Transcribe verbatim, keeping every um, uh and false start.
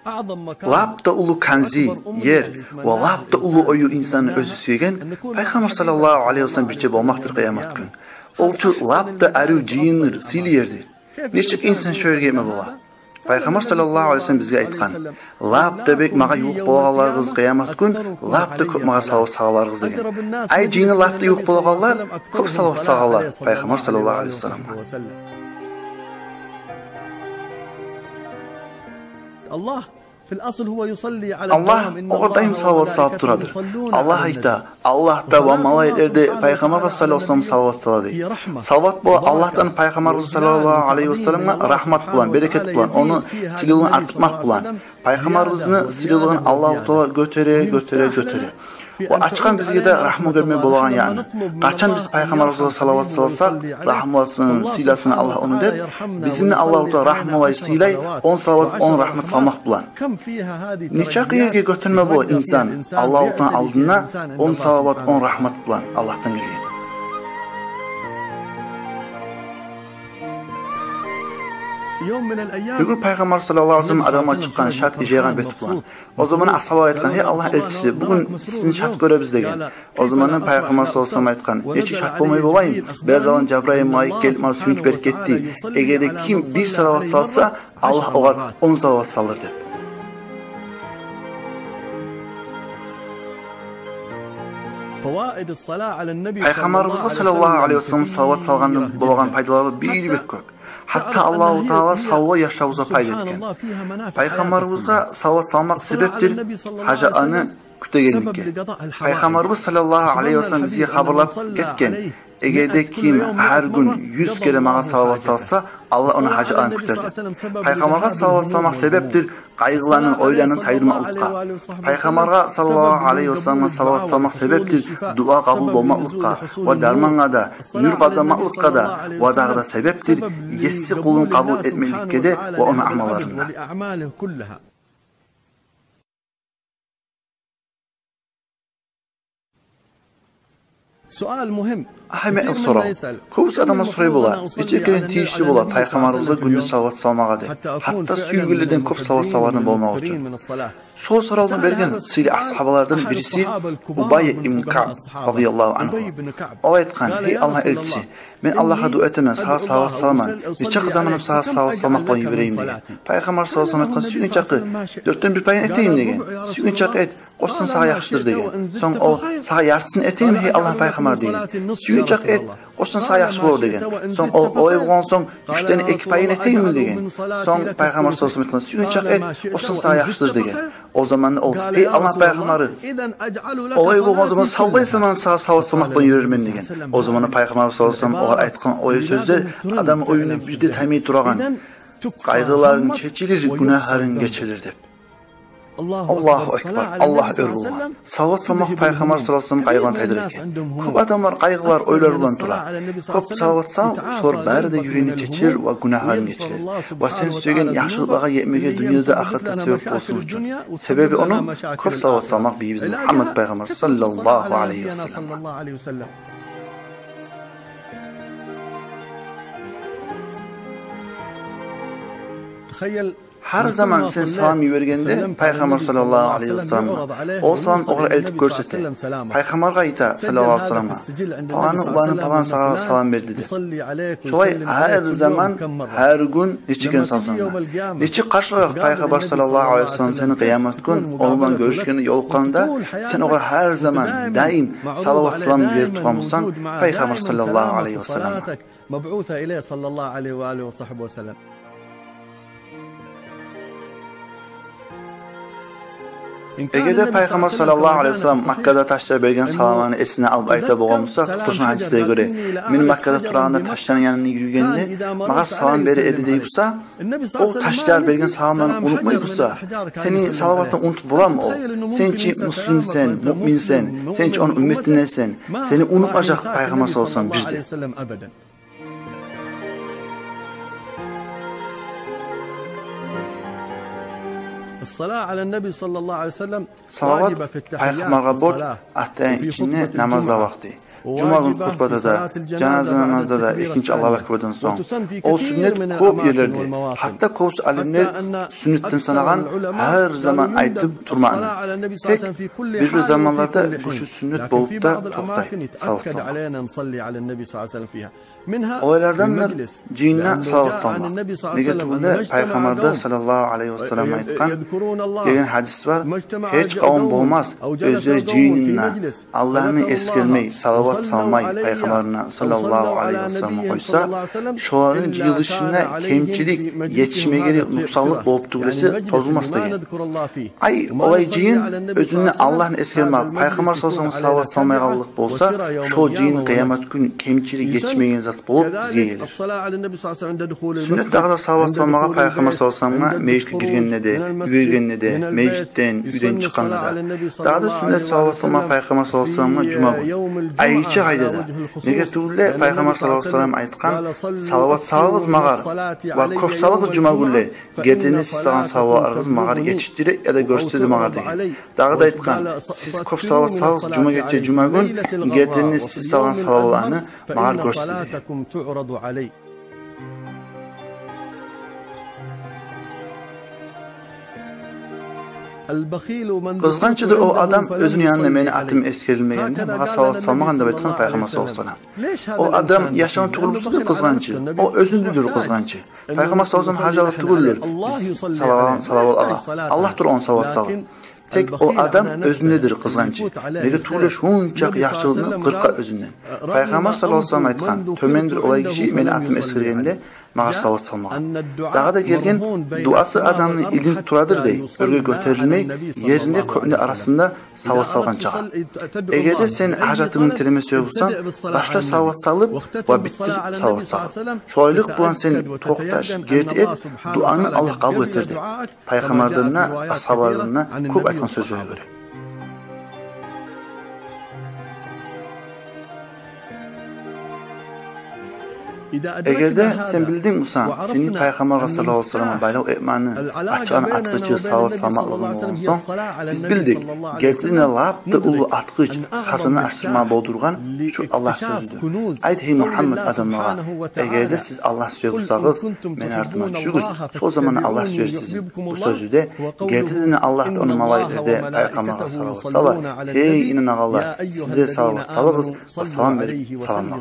Лап да уллу канзи, ер, ва лап да уллу ою инсанны оьзю сюеген Пайхаммар саллаллагьу алайгьи ва саллам бирче болмакъдыр къыямат гюн. Ол чу лап да арив жыйындыр, сыйлы ердир. Нечик инсан шо ерге етме бола? Пайхаммар саллаллагьу алайгьи ва саллам бизге айтгъан: «Лап да бек магъа ювукъ болагъанларыгъыз къыямат гюн, лап да кёп магъа салават салагъанларыгъыз», — деген. Ай жыйыны лап да ювукъ болагъанлар, кёп салават салагъанлар Пайхаммар саллаллагьу алайгьи ва салламгъа. Аллагь огъар даим салават салып турадыр. Аллагь айта: «Аллагь да ва малайиклер де Пайхаммаргъа саллаллагьу алайгьи ва саллам салават сала», — дей. Салават бола Аллагьдан Пайхаммарыбыз саллаллагьу алайгьи ва салламгъа рагьмат булан, берекет булан, ону сыйлылыгъын артдырмакъ булан. Пайхаммарыбызны сыйлылыгъын Аллагьу Таала гётере, гётере, гётере. Ва ачгъан бизге де рагьму гёрме болагъан, яъни къачан биз Пайхаммарыбызгъа салават салсакъ, рагьмуласын, сыйласын Аллагь ону деп, бизин Аллагьу Таала рагьмулай, сыйлай, он салават, он рагьмат салмакъ булан. Нечакъы ерге гётерме бола инсан Аллагьу Тааланы алдында он салават, он рагьмат булан Аллагьдан гелген. Бир гюн Пайхаммар саллаллагьу алайгьи ва саллам адамгъа чыкъгъан шат ижайгъан бети булан. О заман асгьабалар айтгъан: «Гьей Аллагьны элчиси, бугюн сизин шат гёребиз», — деген. О заманда Пайхаммар саллаллагьу алайгьи ва саллам айтгъан: «Нечик шат болмай болайым? Бираз алдын Жабрайыл малайик гелип, магъа сююнч берип гетди. Эгер де ким бир салават салса, Аллагь огъар он салават салыр», — деп. Пайхаммарыбызгъа саллаллагьу алайгьи ва саллам салават салгъандан болагъан пайдалары бир бек кёп. Гьатта Аллагьу Таала савлай яшавубузгъа пайда этген. Пайхаммарыбызгъа салават салмакъ себепдир гьажатланы кютегенликге. Пайхаммарыбыз саллаллагьу алайгьи ва саллам бизге хабарлап гетген: «Эгер де ким гьар гюн юз керен магъа салават салса, Аллагь ону гьажатларын кютер», — деп. Пайхаммаргъа салават салмакъ себепдир къайгъыланы, ойланы тайдырмакълыкъгъа. Пайхаммаргъа саллаллагьу алайгьи ва салламгъа салават салмакъ себепдир дуа къабул болмакълыкъгъа ва дармангъа да, нюр къазанмакълыкъгъа да, ва дагъы да себепдир Есси къулун къабул этмекликге де ва ону амалларын да. Агьамиятлы сорав. Кёбюсю адамлар сорай бола, нече керен тийишли бола Пайхаммарыбызгъа гюнде салават салмагъа деп, гьатта сюйгюлерден кёп салават салагъан болмакъ учун. Шо соравну берген сыйлы асгьабалардан бириси Убай ибн Каъб, радияллагьу ангьу. О айтгъан: «Гьей Аллагьны элчиси, мен Аллагьгъа дуа этемен, сагъа салават саламан. Нечакъы заманым сагъа салават салмакъ булан йиберейим?» — деген. Пайхаммар саллаллагьу алайгьи ва саллам айтгъан: «Сюйгенчакъы, дёртден бир пайын этейим», — деген. «Сюйгенчакъы эт, къошсанг сагъа яхшыдыр», — деген. Сонг о: «Сагъа яртысын этейим, гьей Аллагьны Пайхаммары», — деген. «Сюйгенчакъы эт, къошсанг сагъа яхшы болур», — деген. Сонг о: «Олай болгъан сонг, уьчден эки пайын этейимми?» — деген. Сонг Пайхаммар саллаллагьу алайгьи ва саллам айтгъан: «Сюйгенчакъы эт, къошсанг сагъа яхшыдыр», — деген. О заманда о: «Гьей Аллагьны Пайхаммары, олай болгъан заман савлай заманым сагъа салават салмакъ булан йиберермен», — деген. О заманда Пайхаммар саллаллагьу алайгьи ва саллам огъар айтгъан олай сёзлер адамны оюнда бир де таймай турагъан: «Къайгъыларынг чечилир, гюнагьларынг гечилир», — деп. Аллагьу акбар, Аллагь оьр болгъан. Салават салмакъ Пайхаммар саллаллагьу алайгьи ва саллам къайгъыланы тайдырар экен. Кёп адамлар къайгъылар, ойлар булан тура. Кёп салават сал, шолар бары да юрегингни чечилир ва гюнагьларынг гечилир. Ва сен сюеген яхшылыкълагъа етмеге дюньяда, ахыратда себеп болсун учун. Себеби ону кёп салават салмакъ бийибиз Мугьаммат Пайхаммар саллаллагьу алайгьи ва саллам. Гьар заман сен салам йибергенде Пайхаммар саллаллагьу алайгьи ва салламгъа, ол салам огъар элтип гёрсете. Пайхаммаргъа айта саллаллагьу алайгьи ва салламгъа: «Паланы уланы палан сагъа салам берди», — деп. Шолай гьар заман, гьар гюн нече керен салсанг да. Нече къаршыракъ Пайхаммар саллаллагьу алайгьи ва саллам сени къыямат гюн ону булан гёрюшгенде, ёлукъгъанда, сен огъар гьар заман, даим салават салам берип тургъан болсанг Пайхаммар саллаллагьу алайгьи ва салламгъа. Эгер де Пайхаммар саллаллагьу алайгьи ва саллам Маккада ташлар берген саламланы эсине алып айта болгъан буса, тутулгъан гьадислеге гёре, мен Маккада турагъанда ташланы янындан юрюгенде магъа салам бере эди дей буса, ол ташлар берген саламланы унутмай буса, сени салаватынгны унутуп боламы ол? Сен чи муслимсен, муъминсен, сен чи ону умметинденсен, сени унутмажакъ Пайхаммар саллаллагьу алайгьи ва саллам бир де. الصلاة على النبي صلى الله عليه وسلم Салават واجبة في التحيات Пайхаммаргъа борч الصلاة аттагьиятны وفي ичинде خطبة намазлар الجمعة вакъти. Жума гюн وواجبة хутбада да, في صلاة жаназа الجنازة намазда да, экинчи Аллагьу акбардан сонг. وتسن في كثير من الأماكن والمواطن. Ол сюннет кёп ерлерде. Гьатта кёбюсю алимлер сюннетден санагъан гьар заман айтып турмакъны. Тек бир-бир заманларда бу шу сюннет болуп да токътай, салават салмакъ. Олайлардандыр жыйында салават салмакъ. Неге тюгюл де Пайхаммарда саллаллагьу алайгьи васаллам айтгъан деген гьадис бар: гьеч къавум болмас, оьзлер жыйынына Аллагьны эсгермей, салават салмай Пайхаммарына саллаллагьу алайгьи васаллам къойса, шоланы жыйылышына кемчилик, етишмегенлик, нукъсанлыкъ болуп тюгюл эсе, тозулмас деген. Ай, олай жыйын оьзюнде Аллагьны эсгермей, Пайхаммар саллаллагьу алайгьи васалламгъа салават салмай къаллыкъ болса, шо жыйын къыямат гюн кемчилик, етишмеген зат болуп бизге гелир. Сюннет дагъы да салават салмагъа Пайхаммар саллаллагьу алайгьи васалламгъа межитге гиргенде де, уьйге гиргенде де, межитден, уьйден чыкъгъанда да. Дагъы да сюннет салават салмагъа Пайхаммар саллаллагьу алайгьи васалламгъа жума гюн. Айрыча къайдада. Неге тюгюл де Пайхаммар саллаллагьу алайгьи васаллам айтгъан: «Салават салыгъыз магъар ва кёп салыгъыз жума гюнлей. Гертиден де сиз салгъан салаватларыгъыз магъар етишдире яда гёрсете магъар», — деген. Дагъы да айтгъан: «Сиз кёп салават салыгъыз жума гече, жума гюн, гертиден де сиз салгъан салаватланы магъар гёрсете», — деген. Къызгъанчдыр о адам, оьзюню янында мени атым эсгерилмегенде, магъа салават салмагъан, деп айтгъан Пайхаммар саллаллагьу алайгьи васаллам. О адам яшавун тюгюл буса да къызгъанч, о оьзюндедир къызгъанч. Пайхаммар саллаллагьу алайгьи васаллам гьажатлы тюгюлдюр биз салгъан салаватлагъа. Аллагьдыр ону салават салгъан. Тек о адам оьзюндедир къызгъанч. Неге тюгюл де шунчакъы яхшылыкъны къыркъа оьзюнден. Пайхаммар саллаллагьу алайгьи васаллам айтгъан: «Тёбендир олай гиши, мени атым эсгергенде, магъар салават салмагъан». Дагъы да гелген: «Дуасы адамны илинип турадыр, — дей, — оьрге гётерилмей, ерни де кёкню арасында салават салгъан чакъы». Эгер де сен гьажатынгны тилеме сюе бусанг, башла салават салып ва битдир салават салып. Шолайлыкъ булан сен токъташ, герти эт, дуаны Аллагь къабул этер деп. Пайхаммардан да, асгьабалардан да кёп айтгъан сёзлеге гёре. Эгер де сен билдинг буса, сени Пайхаммаргъа саллаллагьу алайгьи васалламгъа байлавлу этмекни ачгъан ачгъычы салават салмакълыгъынг болгъан сонг, биз билдик, гертиден де лап да уллу ачгъыч, хазана ачдырма болдургъан шу Аллагь сёзюдюр. Айт, гьей Мугьаммад, адамлагъа: «Эгер де сиз Аллагьны сюе бусагъыз, мени артыма тюшюгюз, шо заман Аллагь сюер сизин». Бу сёзю де, гертиден де Аллагь да, ону малайиклери де Пайхаммаргъа салават сала. Гьей инангъанлар, сиз де салават салыгъыз ва салам берип саламлагъыз.